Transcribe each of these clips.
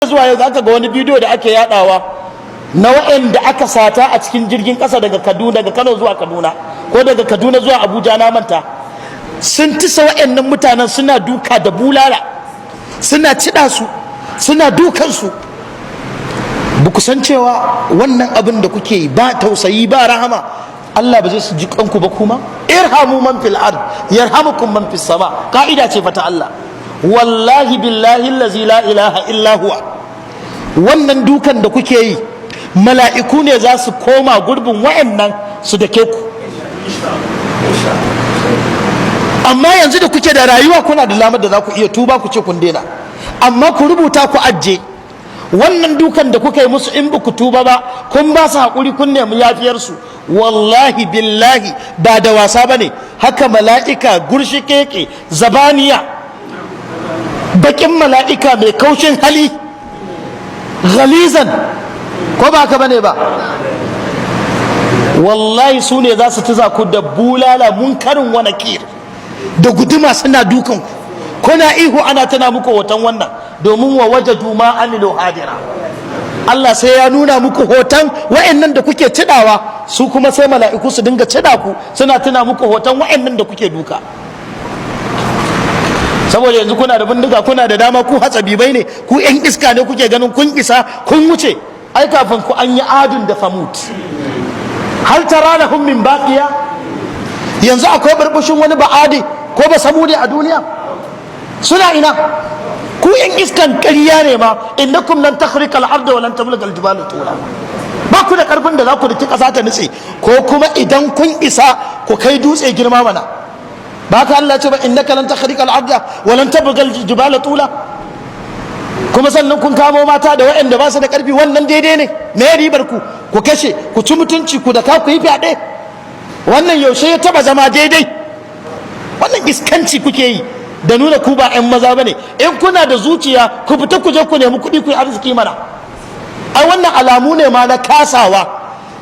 Zuwa yau zaka ga wani bidiyo da ake yadawa na waɗanda aka sata a cikin jirgin ƙasa daga Kaduna, daga Kano zuwa Kaduna ko daga Kaduna zuwa Abuja, na manta. Sun tisa waɗannan mutanen, suna duka da bulala, suna ciɗa su, suna dukansu. Ba ku san cewa wannan abin da kuke yi ba tausayi, ba rahama, Allah ba zai su ji kanku ba? Kuma irhamu man fil ard yarhamukum man fis sama, ka'ida ce fa ta Allah. Wallahi billahi allazi la ilaha illa huwa, wannan dukan da kuke yi, mala'iku ne za su koma gurbin wa'annan su dake ku. Amma yanzu da kuke da rayuwa, kuna da lamar da za ku iya tuba, ku ce kun daina. Amma ku rubuta ku ajje, wannan dukan da kuka yi musu, in ba ku tuba ba, kun ba su haƙuri, kun nemi yafiyarsu, wallahi billahi ba da wasa ba ne. Haka mala'ika gurshi keke zabaniya, bakin mala'ika mai kaushin hali, ghalizan, ko ba ka bane ba? Wallahi su ne za su tiza ku da bulala, munkarin wa nakir, da guduma, suna dukan ku, kuna ihu, ana tana muku hoton wannan, domin wa wajadu ma amilu hadira. Allah sai ya nuna muku hoton wa'annan da kuke cidawa, su kuma sai mala'iku su dinga cida ku, suna tuna muku hoton wa'annan da kuke duka. Saboda yanzu kuna da bindiga, kuna da dama, ku hatsabibai ne, ku yan iska ne, kuke ganin kun isa, kun wuce. Ai kafin ku an yi Adun da Samud. Hal tara lahum min baqiya? Yanzu akwai burbushin wani ba'adi ko ba Samudi a duniya? Suna ina? Ku yan iskan ƙarya ne ma. Innakum lan takhriqa al-ardha wa lan tablugha al-jibala tula. Ba ku da karfin da za ku riki ƙasa ta nutse, ko kuma idan kun isa, ku kai dutse girma mana. Ba ka Allah ce ba, innaka lan takhriqa al-ardha wa lan tablugha al-jibala tula? Kuma sannan kun kamo mata da waɗanda ba su da ƙarfi. Wannan daidai ne? Me ribar ku? Ku kashe, ku ci mutunci, ku da ka ku yi fyaɗe. Wannan yaushe ya taba zama daidai? Wannan iskanci kuke yi da nuna ku ba 'yan maza bane. In kuna da zuciya, ku fita ku je ku nemi kuɗi, ku yi arziki mana. Ai wannan alamu ne ma na kasawa.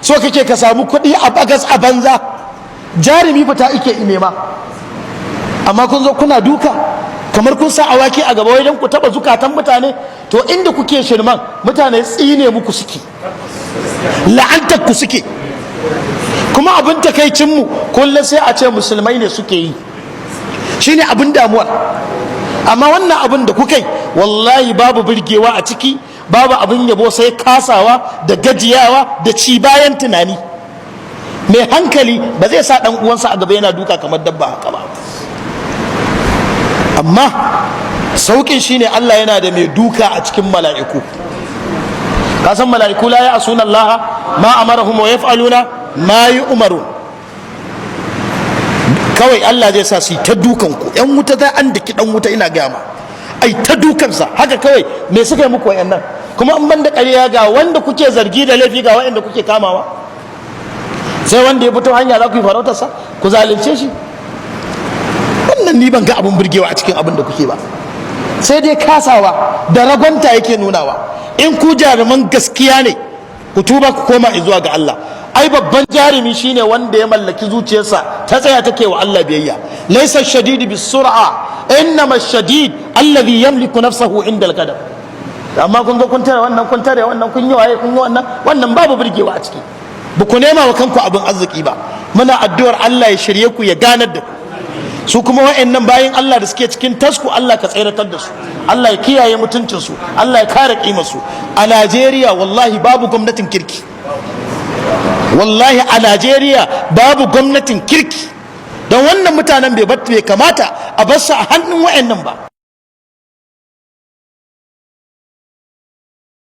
So kake ka samu kuɗi a bagas, a banza? Jarumi fita ike nema. Amma kun zo kuna duka kamar kun sa awaki a gaba, wajen ku taba zukatan mutane. To inda kuke shirman, mutane tsine muku suke, la'antar ku suke. Kuma abin takaicin mu, kullum sai a ce musulmai ne suke yi, shine abin damuwar. Amma wannan abin da kuka yi, wallahi babu birgewa a ciki, babu abin yabo, sai kasawa da gajiyawa da ci bayan tunani. Mai hankali ba zai sa dan uwansa a gaba yana duka kamar dabba haka ba. Amma saukin shine Allah yana da mai duka a cikin mala'iku. Ka san mala'iku la ya'suna Allah ma amarahum wa yaf'aluna ma yu'marun. Kawai Allah zai sa su yi ta dukan ku. Yan wuta za an daki dan wuta, ina gaya ma, ai ta dukansa haka kawai. Me suka yi muku wayannan? Kuma an banda ƙarya, ga wanda kuke zargi da laifi, ga wayanda kuke kamawa. Sai wanda ya fito hanya za ku yi farautarsa, ku zalunce shi. Wannan ni ban ga abin burgewa a cikin abin da kuke ba, sai dai kasawa da ragwanta yake nunawa. In ku jaruman gaskiya ne, ku tuba, ku koma zuwa ga Allah. Ai babban jarumi shine wanda ya mallaki zuciyarsa, ta tsaya take wa Allah biyayya. Laysa shadid bisur'a, innama shadid alladhi yamliku nafsahu inda al-ghadab. Amma kun ga kun tare wannan, kun tare wannan, kun yi waye, kun yi wannan, wannan babu burgewa a ciki. Ba ku nema wa kanku abin arziki ba. Muna addu'ar Allah ya shirye ku, ya ganar da ku. Su kuma wa'annan bayin Allah da suke cikin tasku, Allah ka tseratar da su, Allah ya kiyaye mutuncinsu, Allah ya kare kimarsu. A Najeriya wallahi babu gwamnatin kirki. Wallahi a Najeriya babu gwamnatin kirki, don wannan mutanen bai kamata a bar su a hannun wa'annan ba.